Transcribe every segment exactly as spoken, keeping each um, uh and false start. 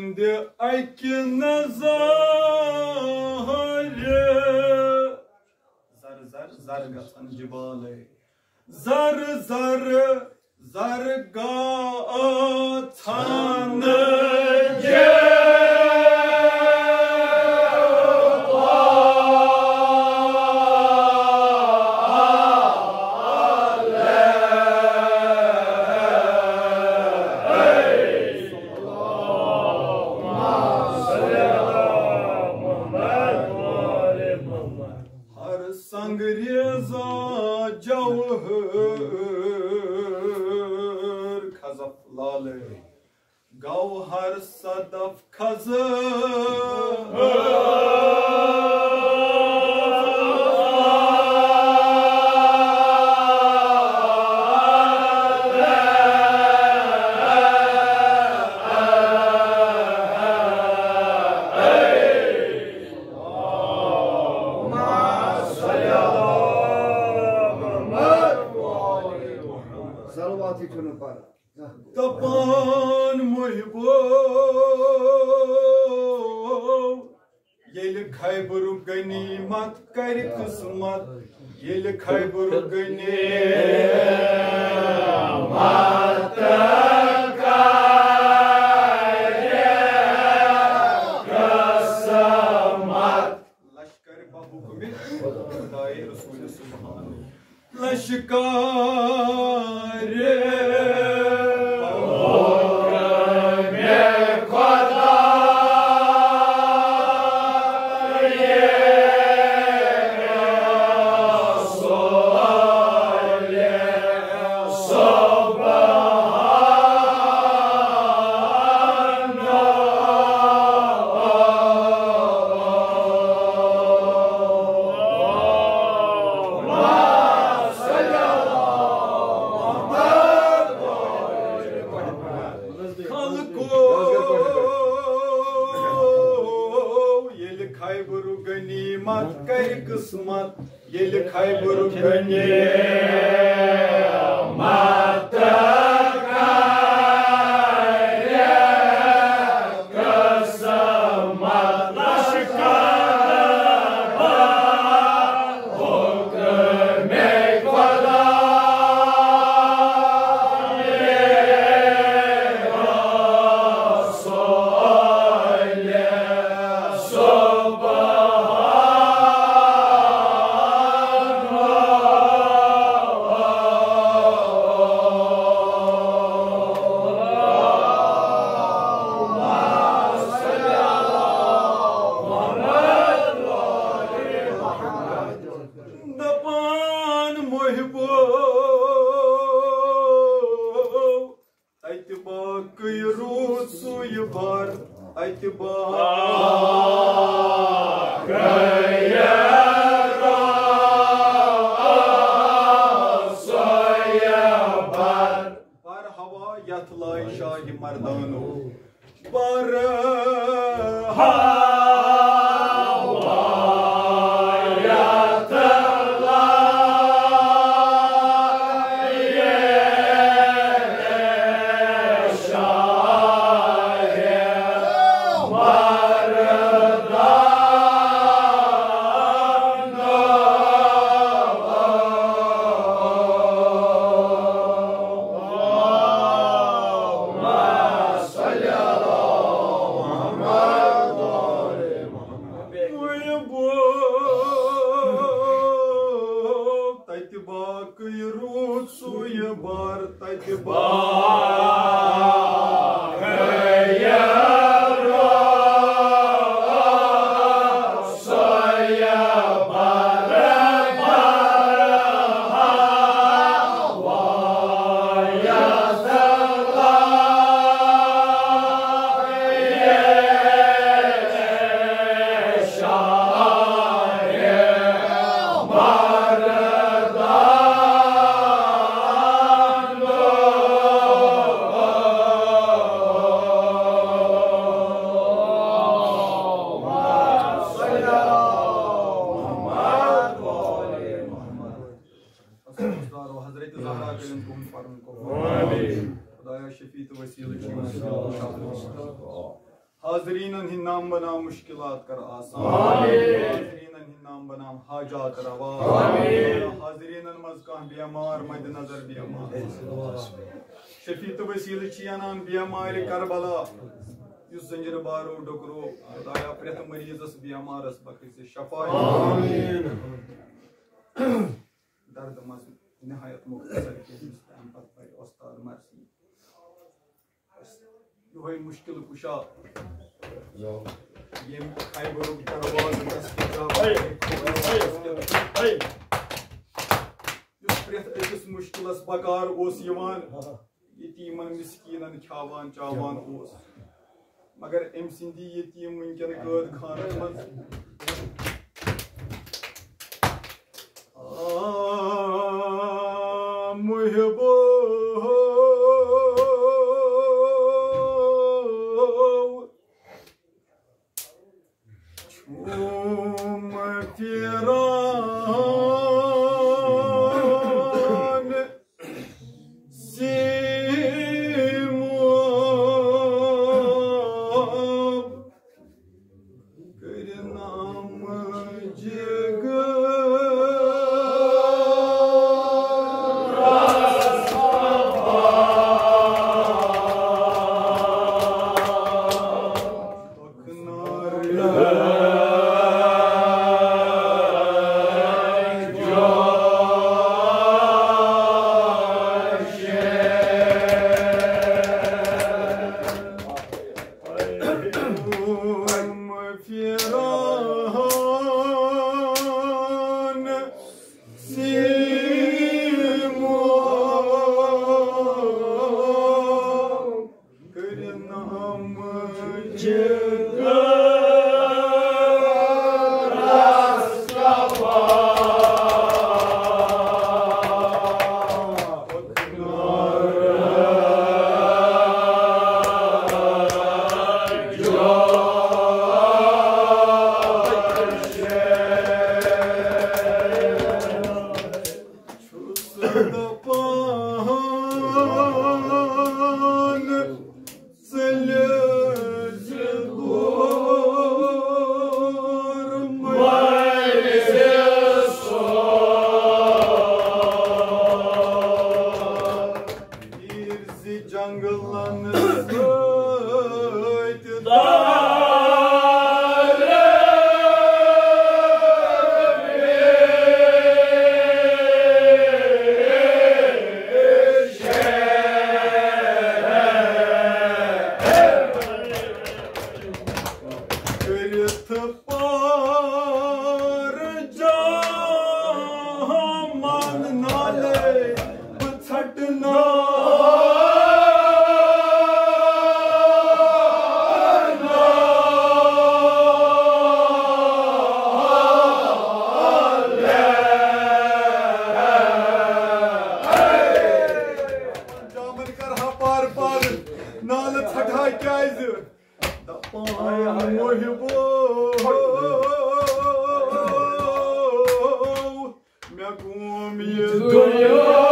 ہٕنٛدِ اَکہِ نظرِ۔ زر زر زر گژھن جبالے، زر زر زر گژھن جبالے۔ ہر سنگریزا جوہر خزف لالے، گوہر صدف خزف۔ صلوات چھُنہٕ پَران۔ دپان محبو، ییٚلہِ خیبرُک غنیمت کرِ قسمت، ییٚلہِ خیبرُک غنیمت کرِ قسمت۔ لشکر بحکم خدائے رسول سبحان۔ لشکر حکم خدا خلقو، ییٚلہِ خیبرُک غنیمت کرِ قسمت، ییٚلہِ خیبرُک غنیمت کرِ قسمت، لشکر حکم خدا دپان محبو، تتہِ باقٕے روٗد سُے بار، تتہِ باقٕے روٗد سُے بار۔ بر ہوا یتھ لایہِ شاہِ مردانو۔ بر ہوا یتھ لایہِ شاہِ مردانو۔ تتہِ باقٕے روٗد سُے بار، تتہِ باقٕے روٗد سُے بار۔ حضرت زہرا کٔرِن تُہُنٛد پَرُن قبوٗل۔ آمین۔ خدایا شفیع تہٕ وسیلہٕ چھُ یِمن۔ حاضریٖنن ہٕنٛدۍ نام بناو مُشکِلات کر آسان۔ آمین۔ حاضریٖنن ہٕنٛدۍ نام بناو حاجات روا۔ آمین۔ حاضریٖنن منٛز کانٛہہ بیمار، مد نظر بیمار۔ شفیع تہٕ وسیلہٕ چھِ انان بیمارِ کربلا۔ یُس زنجیر بارو ڈوکرو، خدایا، پرٛٮ۪تھ مریضس بیمارس بخش زِ شفا۔ آمین۔ درد منٛز نہایت مختصر کینٛہہ، یُس تمہِ پتہٕ پرِ استاد مرثی۔ یہوے مشکل کشا۔ ییٚمۍ خیبرُک دروازٕ دستیاب۔ یُس پرٛٮ۪تھ أکِس مشکلس بکار اوس یِوان، ییٚتہِ یِمن مسکیٖنن کھیاوان چاوان اوس۔ مگر أمۍ سٕنٛدی ییٚتہِ یِم وٕنکٮ۪ن قٲد خانس منٛز۔ آ، محبو، چھُم پھیران۔ سیمو کٔرِنم جگرس جنگلن سۭتۍ۔ کٔرِتھ پار جامن نالے بہٕ ژھٹناو۔ جامن کرہا پار پار، نالہٕ ژھٹہٕ ہا کیازِ؟ دپان محبو، مےٚ گوم یہِ دُنیا۔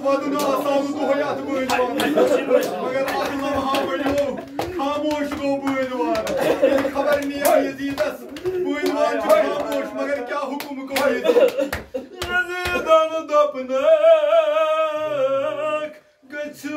ودُن آسان دۄہے اتھ بٲنۍ وانس۔ مگر اکھ لمحہ بنیو، خاموش گوٚو بٲنۍ وان۔ ییٚلہِ خبر نیرِ یزیدس، بٲنۍ وان چھُ خاموش، مگر کیٛاہ حُکم کوٚر یزیدن؟ یزیدن دوٚپنکھ، گٔژھِو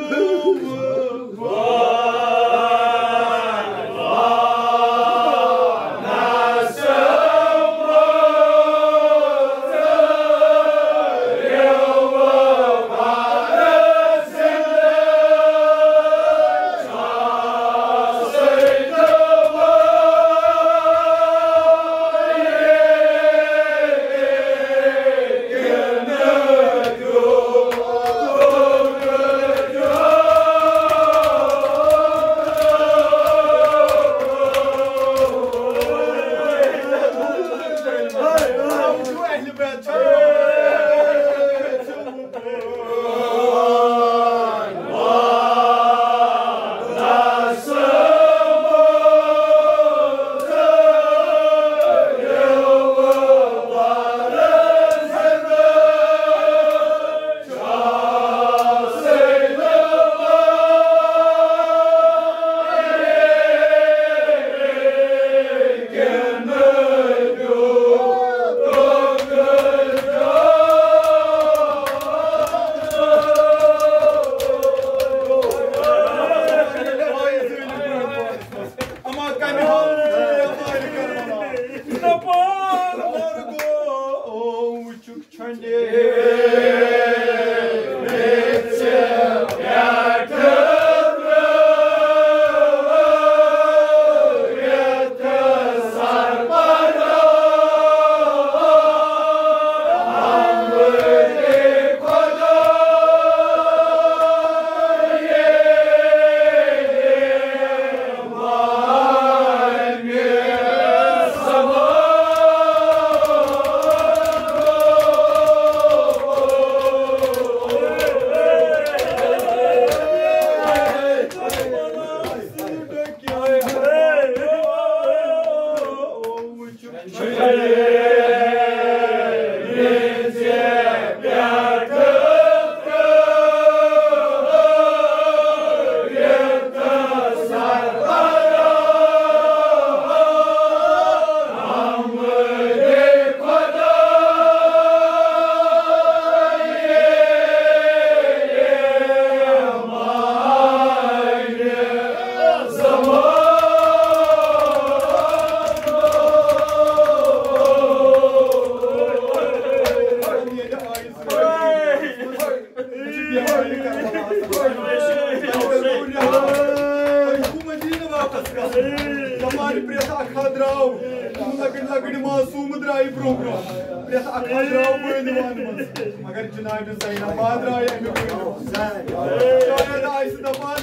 دپان پرٛٮ۪تھ اکھ ہا درٛاو، تِم لۄکٕٹۍ لۄکٕٹۍ معصوٗم درٛایہِ برٛونٛہہ برٛونٛہہ، پرٛٮ۪تھ اکھ ہا درٛاو بٲنۍ وانہٕ منٛز۔ مگر جناب زینب ما درٛایہِ اَمہِ بٲنۍ وانہٕ منٛز۔ شاید آسہِ دپان،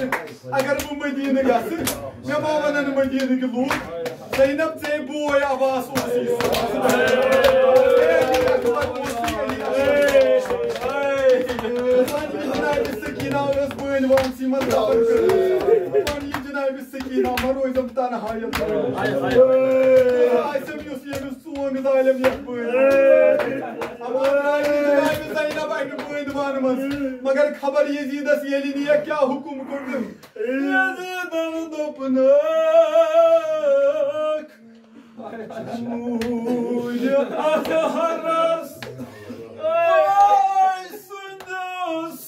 اگر بہٕ مدیٖنہٕ گژھٕ، مےٚ ما ونن مدیٖنٕکۍ لوٗکھ، زینب ژےٚ بوے عباس اوس یہِ۔ جناب سکینہ ٲس بٲنۍ وانسٕے منٛز دفن کٔرمٕژ۔ وۄنۍ یہِ جناب سکینہ ما روزم تنہا یتھ۔ آسم یُس ییٚمِس ژونٛگ ظالم یتھ بٲنۍ۔ اما درٛایہِ جناب زینب اَمہِ بٲنۍ وانہٕ منٛز۔ مگر خبر یزیدس ییٚلہِ نِیَکھ کیٛاہ حُکم کوٚرُن۔ یزیدن دوٚپنکھ، موٗلہِ اطہرس، ٲے سُنٛد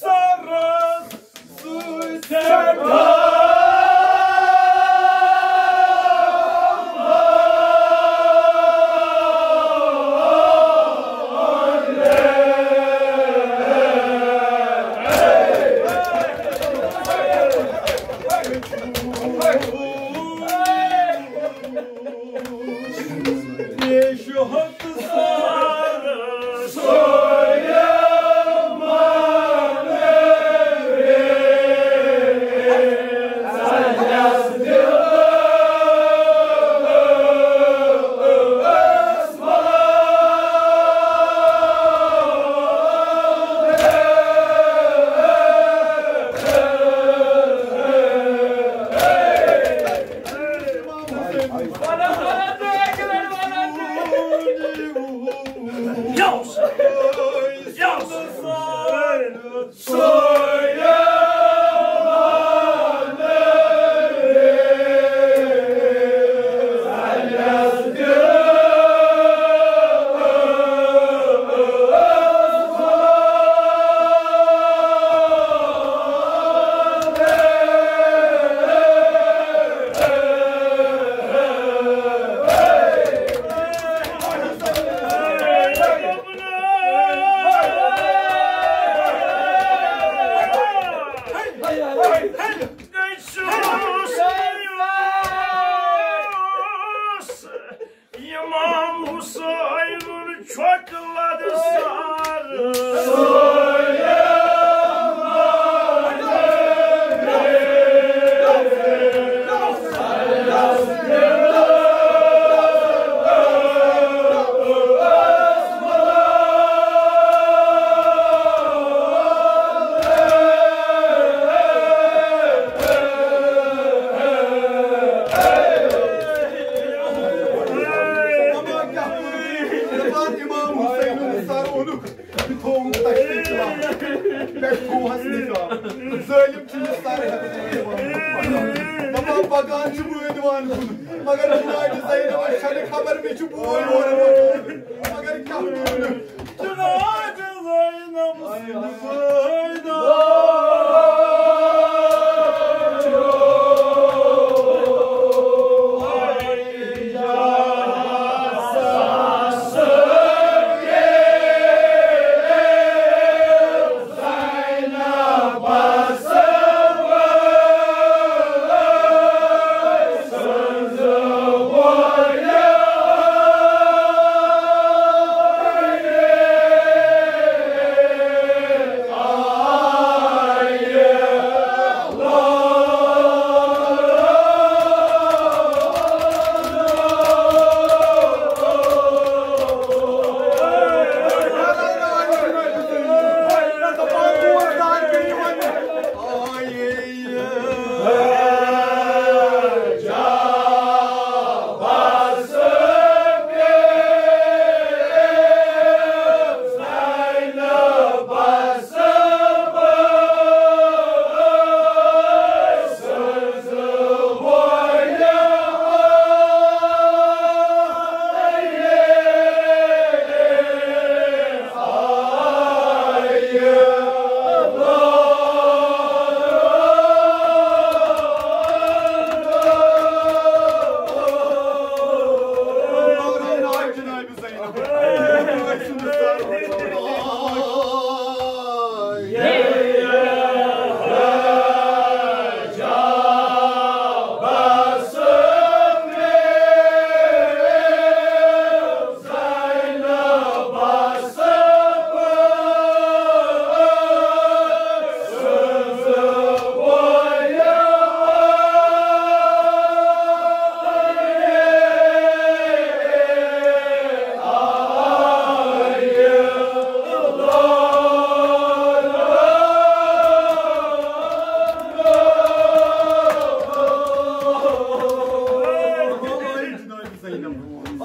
سرس سۭتۍ سٮ۪ٹھاہ امام حسین سر اونُکھ، یہِ تھووُکھ تشریٖف تہِ وَنان۔ پٮ۪ٹھ تھووہَس نِظام۔ ظٲلِم چھُ یہِ سر ہٮ۪تھ۔ دَپان پَکان چھُ وٲدوان کُن، مگر جناب زینبَس چھَنہٕ خبر مےٚ چھُ بوے اورٕ واتان۔ مگر کیٛاہ وَنہٕ؟ جناب زینب سٕنٛدِ وٲدان۔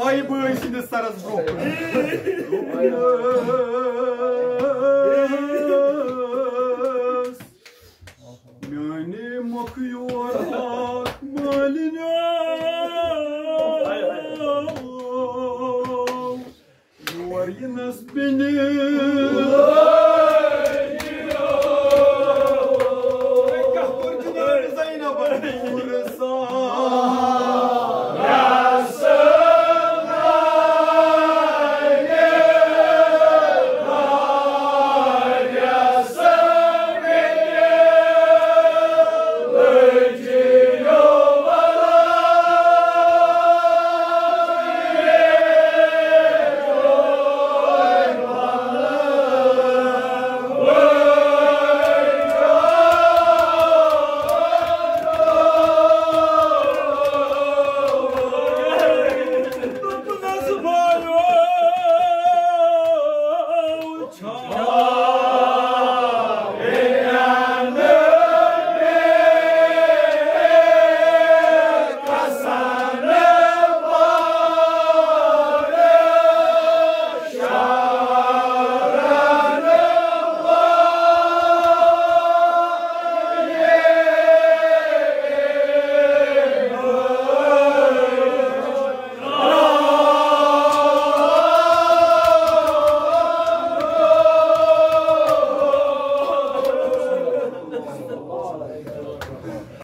آیہِ بٲے سٕنٛدِس سرس برٛونٛہہ کُن۔ میٛانہِ مۄکھٕ یور اکھ مٲلِنیو۔ یور یِنس بیٚنہِ۔ کیٛاہ کوٚر جناب زینبن پوٗرٕ سان؟